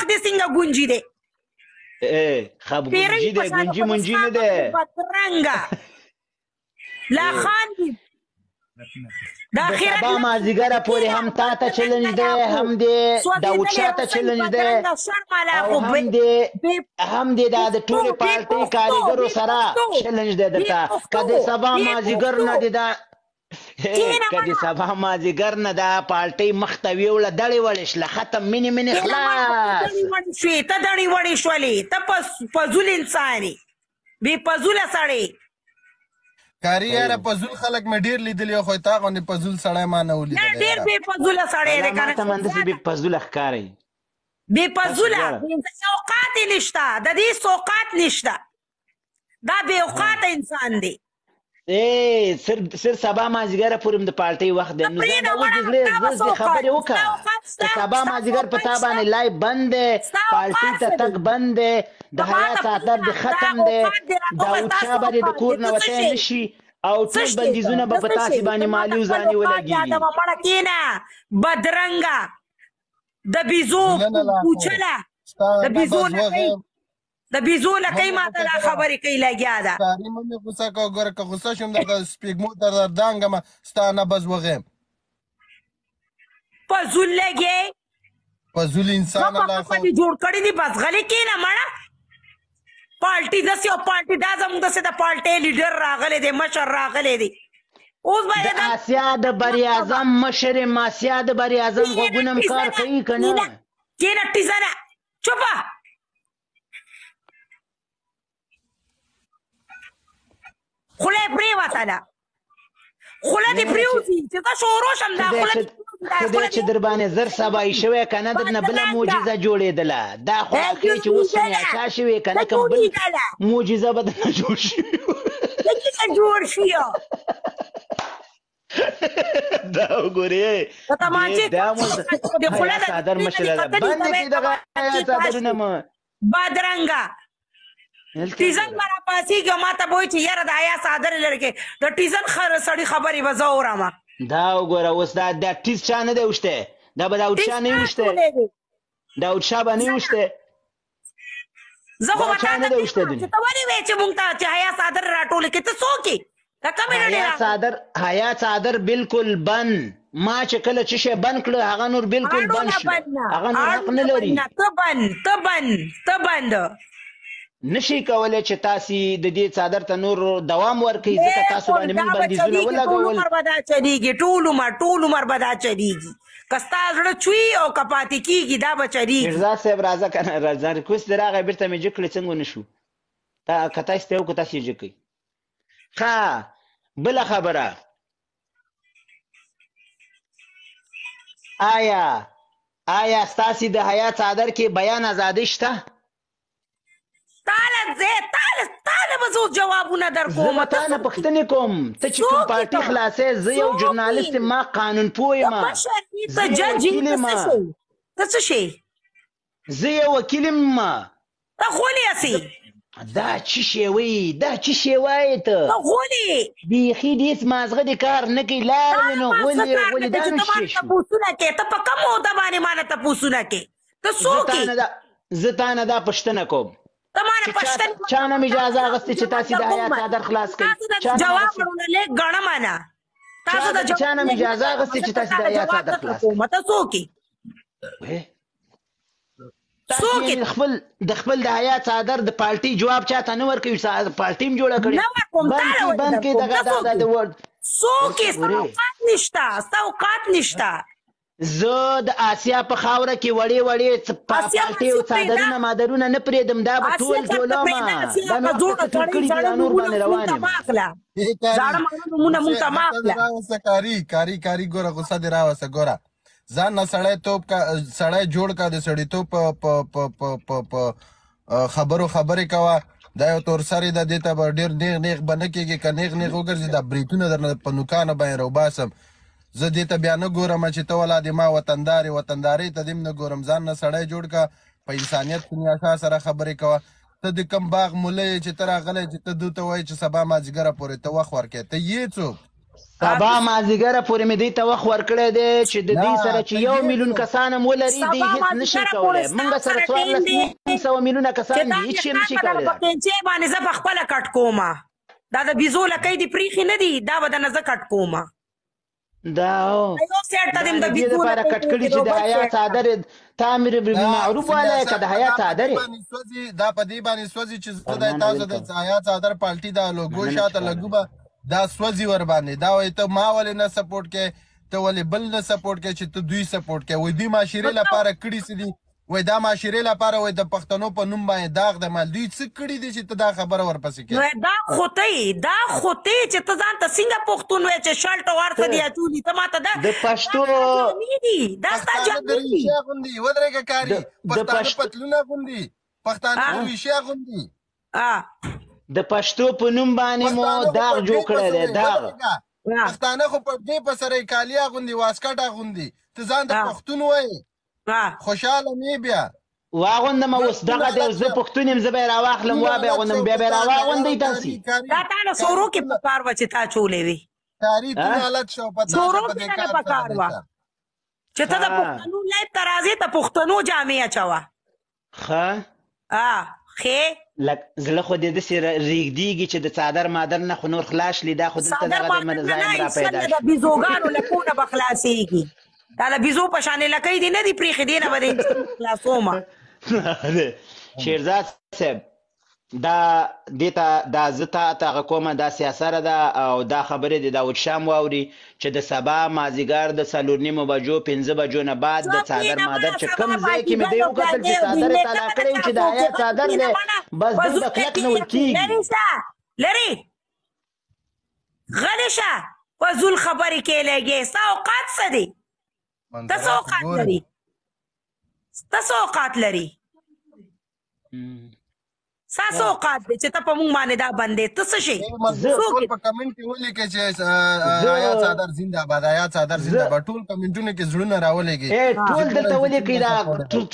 مخ دې څنګه ګونجي دی. خب ګونجي دی، ګونجي مونجي نه دی. بدرنګه لا خان دی. د سبا مازیګره پورې هم تا ته چیلنج دی، هم دی داود شاه ته چیلنج دی، او هم دی دا د ټولې پارټۍ کاریګرو سره چیلنج دی درته. که د سبا مازیګر نه دی دا که د سبا مازیګر نه دا پارټۍ مخته ویوړه، دړې وړې شله، ختم، مینې مینې خلاص شوې. ته دړې وړې شولې، ته فضول انسان یې، بې فضوله سړی. کاری یاره، فضول خلک مې ډیر لیدلی خو تا غوندې فضول سړی ما نه ولیدلی. نه، ډیر بې فضوله سړی دی کنه. ماته همداسې بې فضوله ښکاري. بې فضوله، سوقات یې نشته، د دې سوقات نشته، دا بې اوقاته انسان دی. سر سبا مازیګره پورې د پارټۍ وخت دی، نو ځان اوس د زړه زړه خبرې وکړه. که سبا مازیګر په تا باندې لای بند دی، پارټۍ ته تګ بند دی، د حیا څادر د ختم دی، داود شاه به د کور نه وتی نه شي، او ټول بندیزونه به په تاسې باندې مالي او ځاني ولګېږي. مړه کېنه بدرنګه، د بیزو پوچله، د بیزو لکۍ، د بیزو لکۍ ماته دا خبرې کوي لګیا ده. کاري مه مې غوسه کوه، ګوره که غوسه شوم درته سپېږمو ته در دانګم، ستا نبض وغیم. فضول لګې، فضول انسان. الله خو دې جوړ کړی دی. بس غلی کېنه مړه. پالټي داسې او پالټي دا زموږ داسې د پالټۍ لیډر راغلی دی، مشر راغلی دی. اوس به د اسیا د براعظم مشر یم، اسیا د براعظم. غوږونه هم کار کوي که نه؟ کېنه ټیزنه، چوپه. خوله یې پرېوتله، خوله دې پرېوځي چې زه شروع شم. دا خوله دې ښه دی چې در باندې زر سبایي شوی، که نه درنه بله معجزه جوړېدله. دا خو ښه چې اوس سنیاچا شوې، که نه کوم بل معجزه به درنه جوړ شي. جوړ شي. دا وګورې، دا مو څادر مشره ده، بند کړي دغه څادرونه مو. بادرنګه ټیزن به راپاڅېږي او ما ته به وایي چې یاره د حیا څادر لرې کې د ټیزن سړي خبرې به زه اورم. دا وګوره اوس دا ټیز چا نه دی وشتی، دا به داود شاه نه وشتی، داود شاه به نه وشتی. زه خو به تا ته چې ته ولې وایې چې مونږ ته چې حیا څادر راټولې کړې؟ ته څوک یې؟ د کومې ډلې؟ حیا څادر، حیا څادر بالکل بند. ما چې کله چې شی بند کړ، هغه نور بالکل بند شو، هغه نور حق نه لري. ته بند، ته بند، ته بند. نشي کولای چې تاسو د دې څادر ته نور دوام ورکړئ، ځکه تاسو باندې موږ بندیزونه ولګول. ټول عمر به دا چلیږي، ټول عمر، ټول عمر به دا چلیږي. که ستا زړه چوي او که پاتې کیږي، دا به چلیږي. مرزا صاحب راځه که نه راځه، ریکوست دې راغی، بیرته مې جګ کړې. څنګه نه شو؟ تا که تاسو ته که تاسو یې جګ کړئ. ښه، بله خبره، آیا ستاسې د حیا څادر کې بیان ازادي شته؟ تاله زه تاله تاله به زه جوابونه در کوم. زه به تا نه پوښتنې کوم. ته چې کوم پارټي خلاصې، زه یو ژورنالیست یم، ما قانون پوه یم، ته جج یې، ته څه شې؟ زه یو وکیل یم. ته غولې یې. دا چی شی وایي؟ دا چی شی وایې ته؟ ته غولې. بیخي دې هېڅ مازغه دې کار نه کوي. لار وي نو غولې غولې. دا نو څه شو؟ تپوسونه کوې ته؟ په کوم عهده باندې ما نه تپوسونه کوې؟ ته څوک یې؟ زه تا نه دا پوښتنه کوم، ته ما نه پوښتنه. چا نه مې اجازه اخیستې چې تاسې د حیا څادر خلاص کړئ؟ جواب ورونه لږ ګڼم نه. تاسو د چا نه مې اجازه اخیستې چې تاسې د حیا څادر خلاص کړئ؟ ته څوک یې؟ څوک خپل د خپل د حیا څادر د پالټي جواب چاته نه ورکوي؟ پالټي هم جوړه کړې. نه ورکوم. بند کې، بند کې دغه دا د ورډ. څوک یې؟ ستا اوقات نشته، ستا اوقات نشته. زه د اسیا په خاوره کې وړې وړې پالټې او څادرونه مادرونه نه پرېږدم. دا به ټول ټولوم. دا مې وخت ټول کړي دي، دا نور باندې روان یم. زاړه ماړه نومونه مونږ ته مه اخله. کاری کاری کاری، ګوره غوسه دې راوسته. ګوره ځان نه سړی توپ کا، سړی جوړ کا، د سړیتوب په په په په په په خبرو خبرې کوه. دا یو تور سری ده، دې ته به ډېر نیغ نیغ به نه کېږي. که نیغ نیغ وګرځي، دا بریتونه درنه په نوکانو باندې راوباسم. زه دې ته بیا نه ګورم چې ته ولا د ما وطندارې، وطندارۍ ته دې هم نه ګورم. ځان نه سړی جوړ کا، په انسانیت نیاشا سره خبرې کوه. ته د کم باغ موله یې چې ته راغلی چې ته دوی ته وایې چې سبا مازدیګره پورې ته وخت ورکې؟ ته یې څوک؟ سبا مازیګره پورې مې دوی ته وخت ورکړی دی چې د دوی سره چې یو میلیون کسان هم ولري دوی هیڅ نشي کولی. مونږ سره 14.5 میلیونه کسان دي، هیڅ شی نشي کولی. په قینچې باندې زه په خپله کټ کوم. دا د بیزو لکۍ دې پریښې نه دي، دا به درنه زه کټ کوم. دا یو سیټ ته دې د بیزو لپاره کټ کړي چې د حیا څادر تا امر بالمعروف والا که د حیا څادر دا په دې باندې سوځي چې زه د تاسو د حیا څادر پالټي دا لوګو شاته لګوبه، دا سوځي ور باندې. دا وایي ته ما ولې نه سپورټ کې، ته ولې بل نه سپورټ کې چې ته دوی سپورټ کې. وای دوی معاشرې لپاره کړي څه دي؟ وای دا معاشرې لپاره وای د پښتنو په نوم باندې داغ د مال دوی څه کړي دي چې ته دا خبره ورپسې کې؟ نو دا خو ته دا خو ته چې ته ځان ته څنګه پښتون وای چې شلټ ورته دی اچولي، ته ماته دا د پښتو دي، دا ستا جامې دي. اغوندي ودرېږه کاري، پښتانه پتلونه اغوندي، پښتانه دریشي اغوندي. د پښتو په نوم باندې مو داغ جوړ کړی دی، داغ. پښتانه خو پردې په سره کالي اغوندي، واسکټ اغوندي، ته ځان ته پښتون وایې، خوشاله مې بیا واغوندم. اوس دغه دی، زه پښتون یم، زه به یې راواخلم، وا به یې اغوندم، بیا به یې راواغوندئ تاسې. دا تا له سورو کې پکار وه چې تا چولې وي. کاري تون حالت شو په سورو کې نه پکار وه چې ته د پښتنو لایف ته راځې، ته پښتنو جامې اچوه. ښه ښې لک زړه خو دې داسې رېږدېږي چې د څادر مادر نه خو نور خلاص شلي، دا خو دلته دغه دی ځای را پیدا شو. د بیزوګانو لکونه به خلاصېږي، دا د بیزو په شانې لکۍ دې نه دي پرېښې، دې نه به دې خلاصومه. شیرزاد صاحب دا دیتا دا زه تا ته هغه کومه دا سیاسره ده او دا خبرې د داود شام واوري چې د سبا مازیګر د 4:30 بجو 5 بجو نه بعد د څادر مادر چې کوم ځای کې مې دی وکتل چې څادر یې تالا کړی چې د حیا څادر دی، بس دوی به کلک نه ورکېږي. لرې غلی شه، فضول خبرې کې لګې. ستا اوقات څه دی؟ ته څه اوقات لري؟ ته څه اوقات لري؟ ستا څه اوقات دی چې ته په مونږ باندې دا بندې؟ ته څه شي؟ ټول په کمنټ کې ولیکئ چې آیا څادر زنده باد، آیا څادر زنده باد. ټول کمنټونو کې زړونه راولېږئ. ټول دلته ولیکئ، دا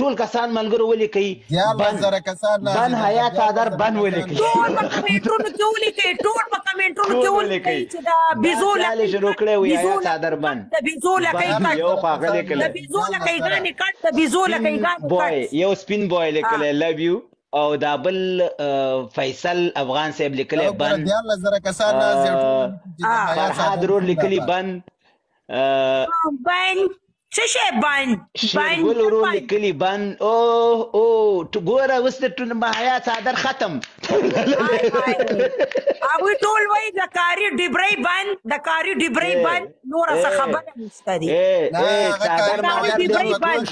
ټول کسان ملګرو ولیکئ، 13,000 کسان بن حیا څادر بن ولیکئ. ټول په کمنټونو کې ولیکئ، ټول په کمنټونو کې ولیکئ چې دا بیزو لکۍ شروع کړی وي، حیا څادر بن، د بیزو لکۍ کټ، یو خو هغه لیکلی د بیزو لکۍ ګانې کټ، د بیزو لکۍ ګانې کټ. یو سپین بوی لیکلی لو یو، او دا بل فیصل افغان صاحب لیکلی بن، 13,000 کسان فرهاد رور لیکلی بن، بن څه شی بن، شیرګل ورور لیکلی بن. او او ګوره اوس د حیا څادر ختم. هغوی ټول وایي د کاري ډبرۍ بند، د کاري ډبرۍ بند، نوره څه خبره نشته دي. څادر ډبرۍ بند،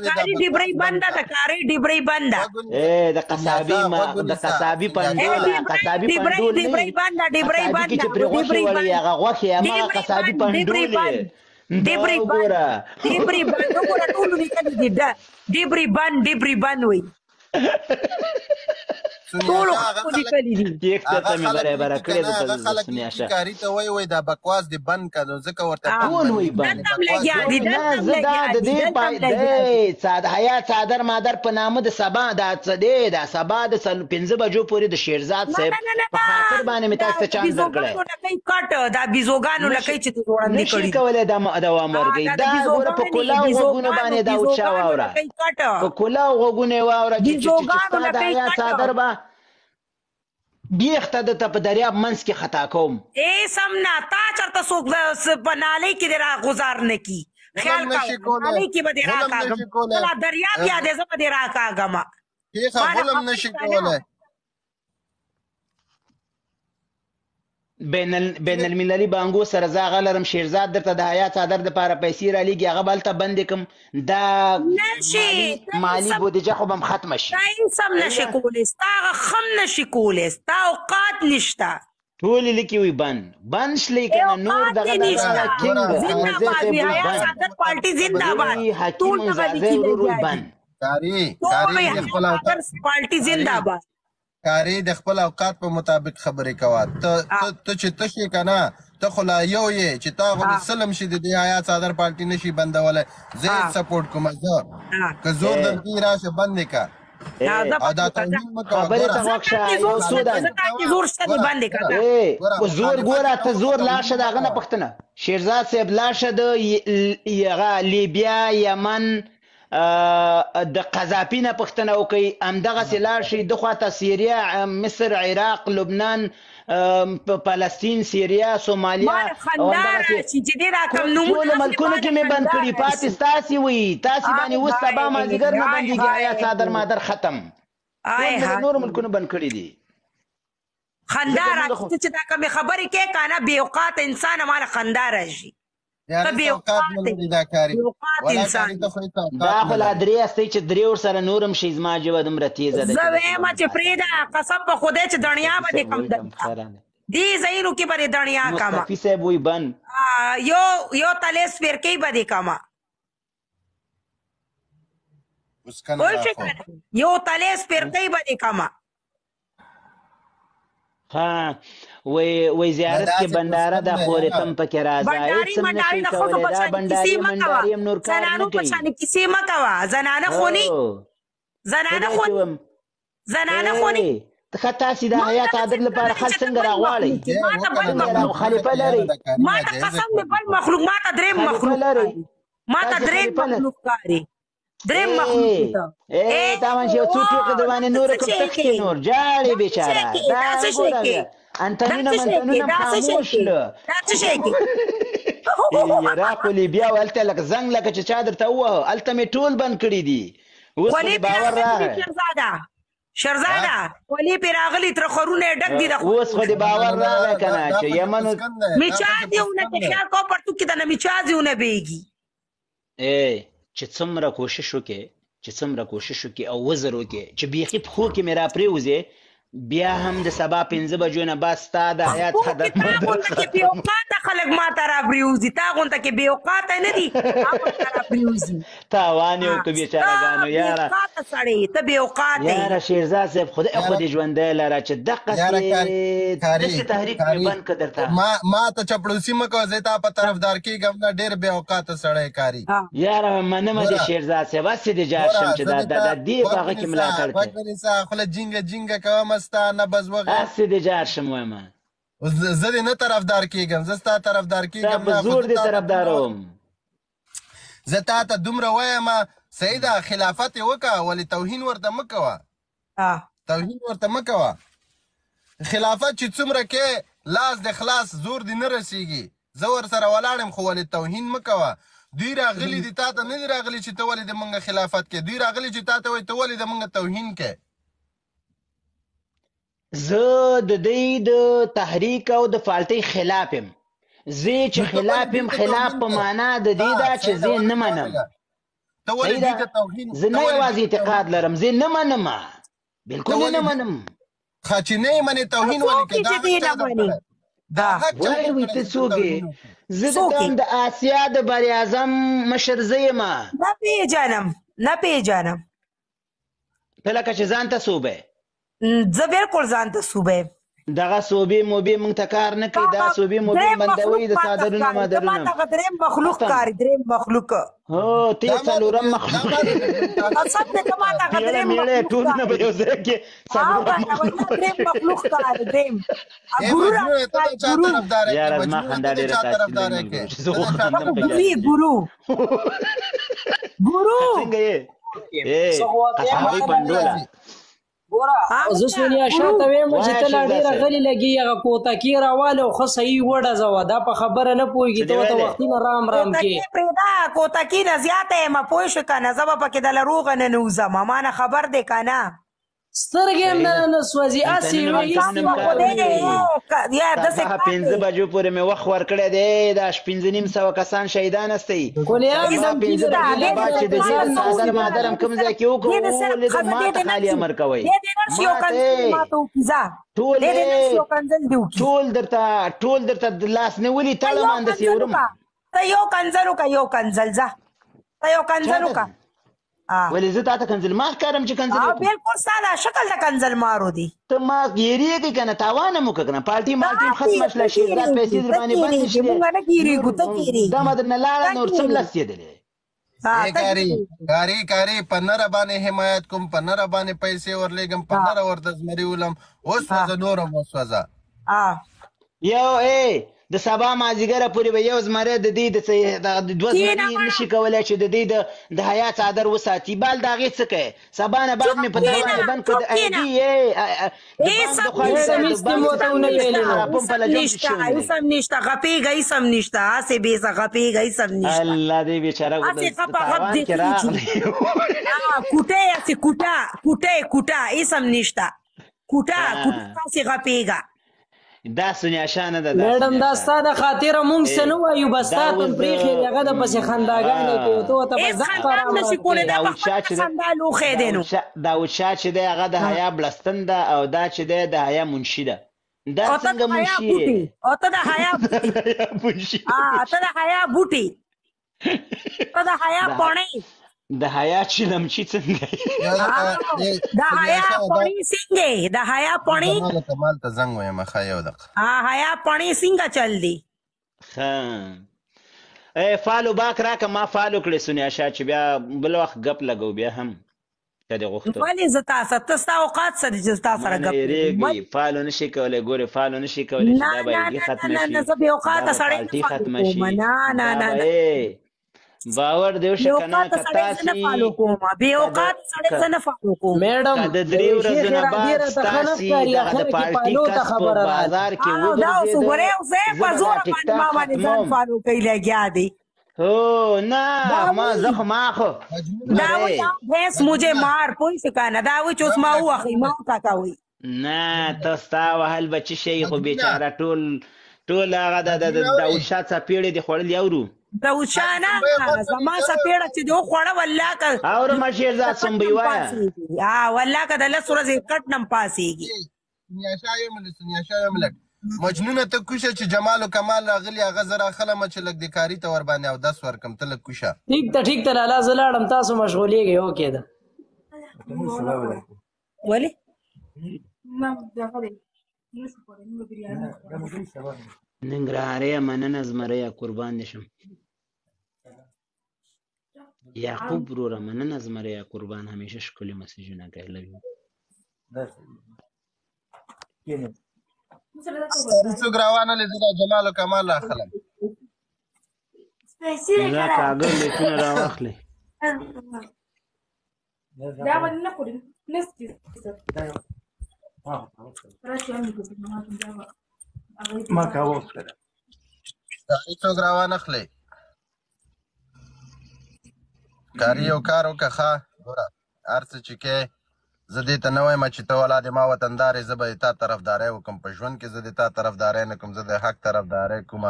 کاري ډبرۍ بنده، د کاري ډبرۍ بنده. د قصابي د قصابي پندول، قصابي پندول، ډبرۍ بنده، ډبرۍ بنده، چې پرې غوښې وړي هغه غوښې هماغه قصابي پندول، ډبرۍ بند، ډبرۍ بند، ډبرۍ بند. وګوره ټولو لیکلي دي ډبرۍ بند، ډبرۍ بند وایي ټولو لیکلي دي. تېښته ته مې برابره کړې ده. خلک کاري ته وایي، وایي دا بکواس دې بند کړه، نو ځکه ورته ټول وایي بند. دلته هم لګیا دي، نه زه دا د دې حیا څادر مادر په نامه د سبا دا څه دی، دا سبا د 5 بجو پورې د شیرزاد صاحب په خاطر باندې مې تاسو ته چانس درکړی. کټ دا بیزوګانو لکۍ چې وړاندې کړي نشي کولی دا دوام ورکړي. دا ګوره په کولاو غوږونو باندې دا اوچا واوره، په کولاو غوږونو یې واوره چې ستا د حیا څادر به بیخته دته په دریاب منځ کې خطا کوم. ای سم نه، تا چرته څوک په نالۍ کې دې را غزار نه کي، خیال کوه نالۍ کې به دې راکاږم، کله دریاب یادې زه به دې راکاږم. پېښه غلم نشي کولی. بین المللي بانکو سره زه هغه لرم. شیرزاد درته د حیا څادر دپاره پیسې رالیږي، هغه به هلته بندې کړم. دا مالي بودجه خو به هم ختمه شي. تا هېڅ هم نشي کولی، ستا هغه خم نشي کولی، ستا اوقات نشته. ټولې لیکي وي بند بند شلې که نه نور دغه دغه کینګ زنده باد وي حیا څادر پالټي زنده باد. حکیم ځاځی ورور وي بند. کاري کاري د خپل اوقات پالټي زنده باد. کاری د خپل اوقات په مطابق خبرې کوه. ته ته چې ته شې که نه، ته خو لا یو یې چې تا غوندې سلم شي د دې حیا څادر پالټي نه شي بندولی. زه یې سپورټ کوم، زه که زور درکړي راشه بند یې که. او دا توهین مه کوه. خبرې ته غوږ شه، یو څو دانې. زور شته دې باندې کړه. زور ګوره، ته زور لاړ شه د هغه نه پوښتنه. شیرزاد صاحب لاړ شه د هغه لیبیا، یمن د قذافي نه پوښتنه وکړئ، همدغسې لاړ شئ دخوا ته سیریا، مصر، عراق، لبنان، فلسطین، سیریا، سومالیا او همدغسې ټولو ملکونو کې مې بند کړي، پاتې ستاسې وي، تاسې باندې اوس سبا مازدیګر نه بندېږي، حیا څادر مادر ختم. ټول مې د نورو ملکونو بند کړي دي. خندا راشي چې دا کومې خبرې کوې که نه، بې اوقاته انسان ماله خندا راشي. ته بې اوقات انسان. دا خو لا درې هستۍ چې درې ورسره نور هم شي، زما ژبه دومره تېزه ده. زه وایم چې پرېږده، قسم په خدای چې دڼیا به دې کم دلته دې ځایونو کې به دې دڼیا کمه. مصطفي صاحب وایي بند. یو تلې سپېرکۍ به دې کمه. یو تلې سپېرکۍ به دې کمه. ها وای وای زیارت کې بنداره د خورې تم پکې راځه، هیڅ هم نشي کولی، دا بندارې مندارې هم نور کار نه کوي. کیسې مه کوه، زنانه خونی، زنانه خونی، زنانه خونی. ښه تاسې د حیا څادر لپاره خلک څنګه راغواړئ؟ خلیفه لرئ؟ ما ته قسم دی بل مخلوق، ما ته دریم مخلوق لرئ، ما ته دریم مخلوق کاري، دریم مخلوق ته. ای تا باندې یو څو ټوکې در باندې نور کوم تښتې نور جاړې بیچاره. دا څه شی کې انتنونه منتنونه خاموش له دا څه شی کې؟ عراق او لیبیا او هلته لکه زنګ لکه چې چا درته ووهه، هلته مې ټول بند کړي دي. اوس خو دې باور راغی. شرزاده، شرزاده خولې پرې راغلي، ترخرونه یې ډک دي د اوس خو دې باور راغی که نه چې یمن میچازیونه چې خیال کوه پرتوګ کې درنه میچازیونه بهېږي. ای چې څومره کوشش وکې، چې څومره کوشش وکې او وزر وکې چې بیخي پښو کې مې راپرېوځې، بیا هم د سبا 5 بجو نه بعد ستا د حیات خدمت. تا غونته کې بې اوقاته خلک ما ته راپرېوځي، تا غونته کې بې اوقاته نه دي، تا ما ته راپرېوځي. تاوان یې وکړو بیچارهګانو. یاره بې اوقاته سړی، ته بې اوقاته یې. یاره شیرزاد صاحب خدای خو دې ژوندی لره چې دقسې داسې تحریک مې بند کړ درته. ما ته چپړوسي مه کوه، زه تا په طرفدار کېږم نه، ډېر بې اوقاته سړی کاري. یاره منمه دې شیرزاد صاحب، هسې دې جار شم چې دا دې په هغه کې ملاتړ کوې. خوله جینګه جینګه کوه ستا نه بس وغه. هسې دې جار شم وایم. زه دې نه طرفدار کېږم، زه ستا طرفدار کېږم نه، په زور دې طرفداروم. زه تا ته دومره وایم، صحیح ده خلافت یې وکړه، ولې توهین ورته مه کوه، توهین ورته مه کوه. خلافت چې څومره کې لاس دې خلاص، زور دې نه رسېږي، زه ورسره ولاړ یم، خو ولې توهین مه کوه. دوی راغلي دي، تا ته نه دي راغلي چې ته ولې د مونږ خلافت کې، دوی راغلي چې تا ته وایي ته ولې د مونږ توهین کې. زه د دوی د تحریک او د فالټۍ خلاف یم. زه چې خلاف یم، خلاف په معنا د دې ده چې زه نه منم. زه نه یوازې اعتقاد لرم، زه نه منم، بالکل نه منم. ښه چې نه یې منې توهین ولې کوې؟ دا حق چا درکړی؟ دا حق چا وای وي ته څوک یې؟ زه د آسیا د براعظم مشر زه یم. نه پېژنم، نه پېژنم. ته لکه چې ځان ته صوبه. زه بالکل ځان ته صوبه یم. دغه صوبې موبې مونږ ته کار نه کوي، دا صوبې موبې بندوي د څادرونو مادرونه. ما دریم مخلوق کاری، دریم مخلوق. هو ته څلورم مخلوق. قسم دې که ما ته هغه دریم مخلوق ټول نه به یو ځای کې څلورم مخلوق، دریم مخلوق کاری، دریم. ګورو یاره زما خندا ډېره تاثیر لري، زه خو خندم. ګورو ګورو څنګه یې؟ قصابۍ پنډوله. ګوره زه سونیا شاه ته وایم چې ته لا ډېره غلې لګي، هغه کوتکې راواله او ښه صحیح وډزوه، دا په خبره نه پوهېږي، ته ورته وختي نه رام رام کې. پرېږده، کوتکې نه زیاته یم، پوه شوې که نه؟ زه به پکې د له روغه ننوځم، ما نه خبر دی که نه؟ سترګې هم درنه نه سوځي، هسې وي. سبا 5 بجو پورې مې وخت ورکړی دی، دا 550 کسان شهیدان هستئ. سبا 5 بجو نه بعد چې د دې څادر مادر هم کوم ځای کې وکړو، ولیدم ما ته خالي امر کوئ. ټول درته، ټول درته لاس نیولي تړم همداسې ورم. ته یو کنځل وکړه، یو کنځل، ځه ته یو کنځل وکړه. ولې زه تا ته کنځل مار ښکارم چې کنځل وکړم؟ بالکل ستا دا شکل د کنځل مارو دی. ته ما ګیرېږې که نه؟ تاوان هم وکړه که نه؟ پالټي مالټي هم ختمه شوله، شیرزاد پیسې در باندې بندې شوې، مونږ نه ګیرېږو، ته ګیرېږې. دمه درنه لاړه، نور څه ملستېدلې؟ ها اے ته کاری کاری کاری په نره باندې حمایت کوم، په نره باندې پیسې ورلېږم، په ها نره ورته زمري ولم. ها وسوځه نور هم وسوځه. ها یو ای د سبا مازیګره پورې به یو زمری د دې د دوه کینه زمري مړه نشي کولای چې د دې د حیا څادر وساتي. بال د هغې څه کوي؟ سبا نه بعد چوپ مې په ده کینه باندې بند کړ چوپ د کینه ایډي د هیڅ بانک د هم خوا نشته میډم د هیڅ دې بانک مو ته څخه ونه پیسې ویلې نه نو خرابوم په هیڅ هم لجوم نشته شي ونه هیڅ لګي. هم نشته، غپېږه هیڅ هم نشته، هسې بېسه غپېږه هیڅ هم نشته. الله دې بیچاره غو هسې د غپه غپ تاوان دې کې خېژي. راغلی. ها کوټه هسې کوټه کوټه کوټه هیڅ هم نشته، کوټه کوټه هسې غپېږه. دا سونیا شاه نه ده، دا میډم سونیا دا شاه ستا د خاطره مونږ څه ای نه وایو، بس دا تا تم اوس پرېښی دی، هغه د پسې خنداګانې کوي، ته ورته هیڅ بس دغه خندا هم رام نشي رام کولی، کوې. دا په داود خپله شاه د چې ده خندا لوښی دی نو. داود شاه چې دی هغه د حیا بلستن ده، او دا چې دی د حیا منشي ده. دا او ته د څنګه حیا منشي بوټي، یې؟ او ته د حیا بوټي، د حیا منشي. ها ته د حیا بوټي، ته د حیا د پڼې. د حیا چلمچي څنګه یې؟ یو ها دقه ای د سونیا حیا شاه دا پڼې څنګه یې؟ د حیا زه پڼې، جمال او کمال ته زنګ وایم. ښه یو دقه. ها حیا پڼې څنګه چل دی؟ ښه ای فالو باک راکه، ما فالو کړې سونیا شاه چې بیا بل وخت ګپ لګو بیا هم که دې غوښتل. ولې زه تا سره، ته ستا اوقات څه دي چې زه تا ما سره نه ګپ لګوم؟ یریږي، ولې؟ فالو نشي کولی، ګورې فالو نشي کولی چې نه دا به نه ایډي نه نه ختمه نه شي، نه، زه بې دا اوقاته به سړی نه پالټي فالو ختمه کوم. شي، نه نه دا نه به نه، ای باور دې بې وشه که نه اوقاته که سړی زه نه تاسې فالو کوم، بې که د اوقاته سړی که زه نه فالو کوم. میډم که د د درې یو ورځو شیخ نه ارادې بعد راته ښه نه ستاسې ښکاري، دغه د اخر کې پارټي پالو ته کس په خبره راغله. بازار کې او دا اوس وګرځېده، وګوره اوس یې زه په به دا زوره ټیک باندې ما ټاک باندې ځان ختموم. فالو کوي لګیا دی. هو نه دا ما وایي زه خو ما خو مجنونه دا ګورې وایي بھینس مجھے مجنونه مار، پوه شو که نه؟ دا وایي چې اوس یو ما منټ ووهئ، یو ما منټ وټکوئ. نه ته ستا وهل به چی شي، خو مجنونه بیچاره ټول ټول هغه د د مجنونه د اورې داود شاه څپېړې دې خوړلې اورو. داود شاه کاری نه، سمبه غوږ زما ونیسه. څپېړه چې دې وخوړه والله که اورم شیرزاد د کټ سنبی نم وایه. پاڅېږي. ها والله که د 10 ورځې کټ نم پاڅېږي. سونیا شاه یو منټ، سونیا شاه یو منټ. مجنونه ته کوشه چې جمال او کمال راغلي، هغه زه راخلم چې لږ د کاری ته ور باندې اودس ورکم، ته لږ کوشه. ټیک ته ټیک ته لالا زه لاړم، تاسو مشغولېږئ. اوکې ده. ولې؟ ننګرهاریه مننه زمریه قربان دې شم. یعقوب وروره مننه زمریه قربان، همیشه ښکلي مسیجونه کوي. لو یو. کاری څوک روانه لې، زه دا جمال او کمال راخلم. دا کاغذ لیکونه راواخلئ. کاری څوک روانه خلې؟ کاری یو کار وکړه. ښه ګوره هر څه چې کې زه دې ته نه وایم چې ته ولا د ما وطندار یې، زه به د تا طرفداری وکړم. په ژوند کې زه د تا طرفداری نه کوم، زه د حق طرفداری کوم.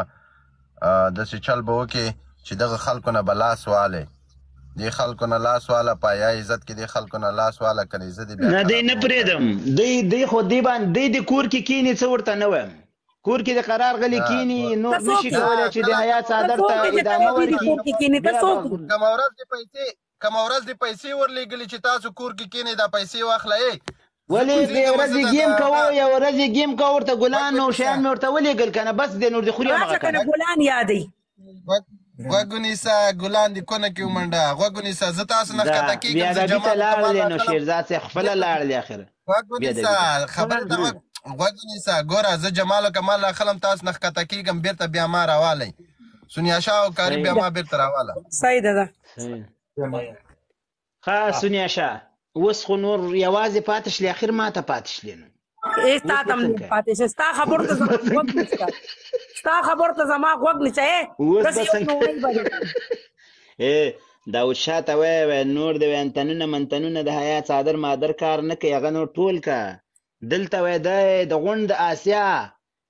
داسې چل به وکې چې دغه خلکو نه به لاس والې، دې خلکو نه لاس واله، په حیا عزت کې دې خلکو نه لاس واله، کنې زه دې بیا نه دی نه خرابوم کاری. پرېږدم، دی دی خو دی باندې دی د کور کې کینی، څه ورته نه وایم. کور کې د قرار غلی نه کینی، نور ته څوک نشي یې؟ کولی نه چې د کله حیا ته څادر څوک ته یې چې ته ادامه وایې دې ورکړي. کور کې کښېنې؟ ته بیا څوک به یې؟ کومه ورځ دې پیسې، کومه ورځ دې پیسې ورلېږلي چې تاسو کور کې کینې، دا پیسې واخله. ای زه ولې د کوزېږم، زه ورځې د ګیم د کوو، یو ورځې ګیم کوو، ورته غوږ ګلان او ونیسه شیان مې ورته ولېږل که نه، بس دی نور دې خوري همغه راشه که که نه نه. ګلان یادوي. غوږ ونیسه ګلان دې کونه کې ومنډه. غوږ ونیسه، زه تاسو نه دا ښکته کېږم، زه بیا ادبي ته جمال او کمال لاړلې نو راخلم. شیرزاد صاحب خپله لاړلې اخر غوږ بیا ادبي ونیسه ته. خبرې ته غوږ غوږ ونیسه. ګوره زه جمال او کمال راخلم، تاسو نه ښکته کېږم، بېرته بیا ما راوالی. سونیا شاه او کاری صحیح بیا ما بېرته راواله. صحیح ده ده. صحیح. ښه سونیا شاه اوس خو نور یوازې پاتې شلې، اخر ما ته پاتې شلې نو هیڅ اوس تا به ته هم څنګه نه پاتې شي. ستا خبرو ته زما غوږ نشته، ستا خبرو ته زما غوږ نشته. ای اوس داسې به یو څنګه نوړی به دی. ای داود شاه ته وایه، وایه نور د وایه انتنونه منتنونه د حیا څادر مادر کار نه کوي، هغه نور ټول که دلته وایه دی د غونډ د آسیا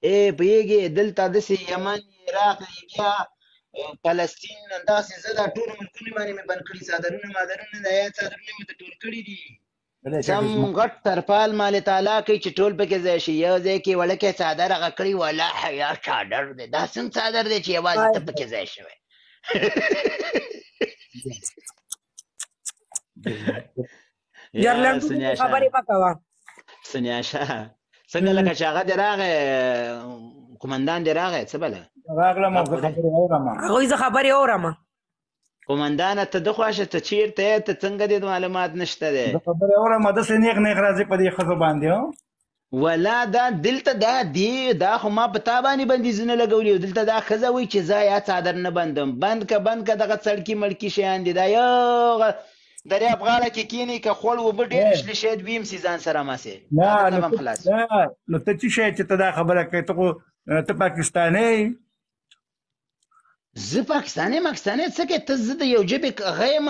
ای پوهېږې، دلته داسې یمن، عراق، لیبیا، فلسطین، داسې زه دا ټولو ملکونو باندې مې بند کړي څادرونه مادرونه د حیا څادرونه مې ته ټول کړي دي. سم غټ ترپال مال تعالی کوي چې ټول پکې ځای شي. یو ځای کې وړوکی څادر هغه کړي، ولا حیا څادر دی، دا څنګه څادر دی چې یوازې ته پکې ځای شوی؟ یا جرلنډو سونیا شاه، خبرې مه کوه. سونیا شاه څنګه لکه چې هغه دې راغی، قومندان دې راغی، څه بله راغلم او غږ زه خو دی. خبرې اورم. هغوی زه خبرې اورم. قومندانه ته د خواشه ته چیرته یې ته څنګه دې معلومات نشته دی زه خبره اورم داسې نیغ نیغ راځي په دې ښځو باندې ها ولا دا دلته دا دی دا خو ما په تا باندې بندیزونه لګولي او دلته دا ښځه وایي چې زه یا څادر نه بندم بند که بند که دغه څړکي مړکي شیان دي دا یو دریاب غاړه کې کینی که خوړ اوبه ډېرې شلې شاید ویم سي ځان سره ماسې نه نو خلاص نو ته چې شی چې ته دا خبره کوې ته خو ته پاکستانی زه پاکستانی ماکستانی څه کې ته زه د یو ژبې غیم